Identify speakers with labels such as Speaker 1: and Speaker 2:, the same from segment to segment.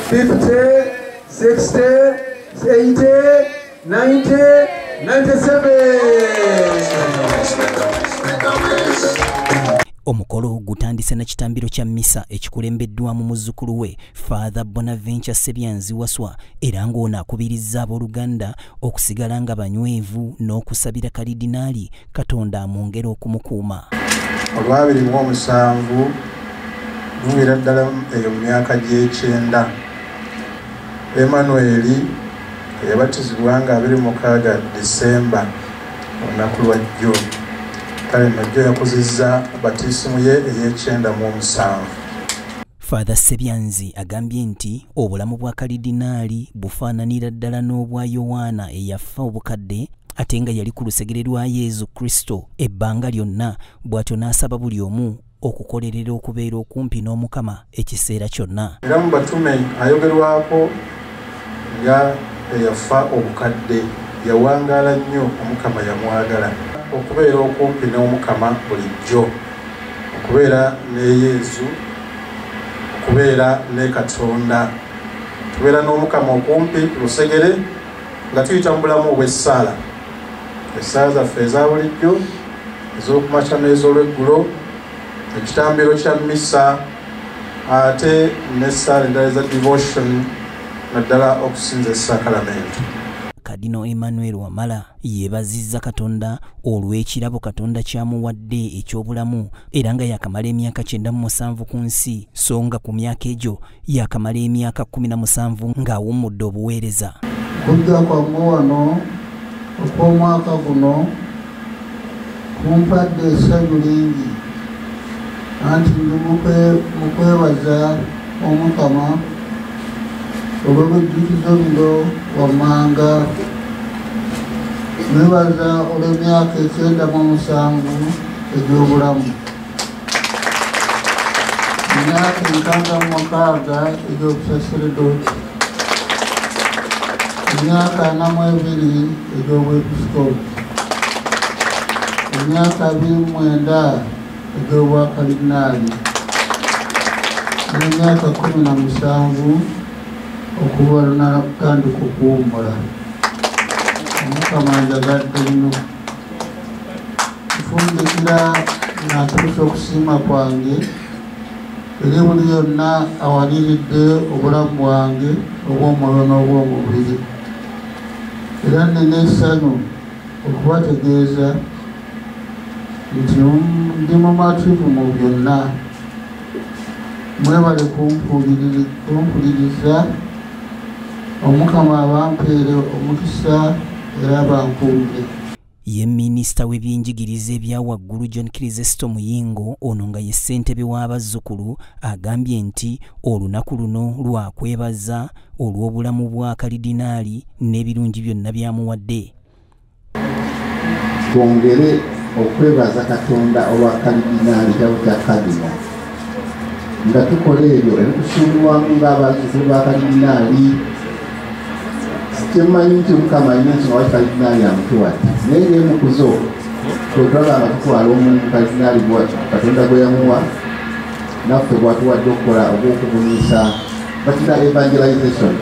Speaker 1: 50, 60, 80, 90, 97.
Speaker 2: Omukolo gutandise na kitambiro kya misa ekikulembeddwamu muzzukulu we Father Bonaventure Sebyanzi Waswa, era ng'ono akubirizza abooluganda okusigala nga banywevu n'okusabira Kalidinaali Katonda amwongere okumukuuma.
Speaker 3: Olwabiri mu omusanvu guwera ddala eyo mu myaka gy'ekyenda, Emmanuel yabatizibwa nga 26 Disemba olunaku lwa jjo. Kale najjo yakuzizza batisimu ye ey'ekyenda mu omusanvu.
Speaker 2: Father Sebyanzi agambye nti obulamu bwa Kalidinaali bufaananira ddala n'obwa Yowaana eyafa obukadde ate nga yali ku lusegere lwa Yesu Kristo ebbanga lyonna, bw'atyo n'asaba buli omu okukolerera okubeera okumpi n'Omukama ekiseera kyonna.
Speaker 3: Era mu batume ayogerwako nga eyafa obukadde, yawangaala nnyo, Omukama yamwagala. Okubeera okumpi n'Omukama bulijjo, okubeera ne Yesu, okubeera ne Katonda. Tubeera n'Omukama okumpi ku lusegere nga tuyita mu bulamu obw'essaala, essaala zaffe eza bulijjo, ez'okumakya n'ez'olweggulo, ekitambiro kya misa, ate n'essaala endala eza devotion, naddala okusinza essakalamento.
Speaker 2: Kadino Emmanuel Wamala yeebazizza Katonda olw'ekirabo Katonda ky'amuwadde eky'obulamu, era nga yakamala emyaka 97 ku nsi, so nga ku myaka egyo yakamala emyaka 17 ng'awummudde obuweereza.
Speaker 4: Okujja kwammwe wano okw'omwaka guno kumpadde essanyu lingi, anti ndi mu kwebaza Omukama olw'ebijjukizo bino wammanga. Mwebaza olw'emyaka 97 egy'obulamu, emyaka 66 egy'obusaseredooti, emyaka 42 egy'obwepisikoopi, emyaka 29 egy'obwakalidinaali, n'emyaka 17 okuva lunatandika okuwummula. Omukama njagadde nnyo. Nfundikira nga ntuusa okusiima kwange eri buli yonna awaniridde obulamu bwange obw'omwoyo n'obw'omubiri, era nnina essanyu okubategeeza nti ndi mumativu mu byonna. Mwebale kumpuliriza. Omukama abampeere omukisa era abankuume.
Speaker 2: Ye minisita w'ebyenjigiriza ebya waggulu John Chrysostom Muyingo, ono nga ye ssentebe w'abazzukulu, agambye nti olunaku luno lwa kwebaza olw'obulamu bwa Kalidinaali n'ebirungi byonna by'amuwadde.
Speaker 5: Twongere okwebaza Katonda olwa Kalidinaali Dauda Kadino, nga tukola ebyo ebitusuubirwamu ng'abazzukulu ba Kalidinaali. Kyemmanyi nti Omukama alina ensonga lwaki Kalidinaali amutuwadde, naye ng'emukuzo twetulaba nga tutwala omulimu Kalidinaali Katonda gwe yamuwa, naffe gwatuwadde okukola ogw'okubunyisa, bakita evangelization.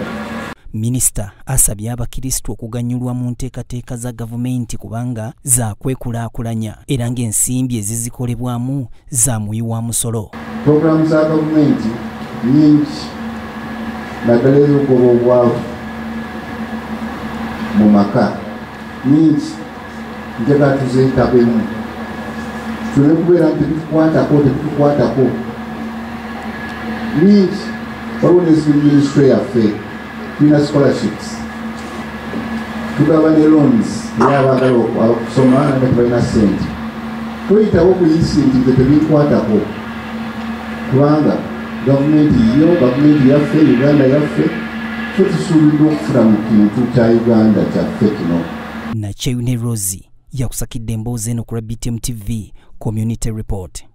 Speaker 2: Minisita asabye abakristu okuganyulwa mu nteekateeka za gavumenti kubanga za kwekulaakulanya, era ng'ensimbi ezizikolebwamu za muwi wa musolo.
Speaker 5: Pulogulaamu za gavumenti nnyingi, naddala ez'okugoba obwavu mu maka nyingi, njagala tuzeetabemu, tuleme kubeera nti tetukwatako nyingi. Waliwo n'eziri minisitule yaffe, tulina scholarships, tugaba ne loans era abaagala okusoma nga tebalina ssente. Toyitawo kuyisi nti nze tebinkwatako, kubanga gavumenti yo, gavumenti yaffe, Uganda yaffe, ffe tusuubiddwa okufuna mu kintu kya Uganda kyaffe kino.
Speaker 2: Nakyeyune Rosie yakusakidde emboozi eno ku BTM TV Community Report.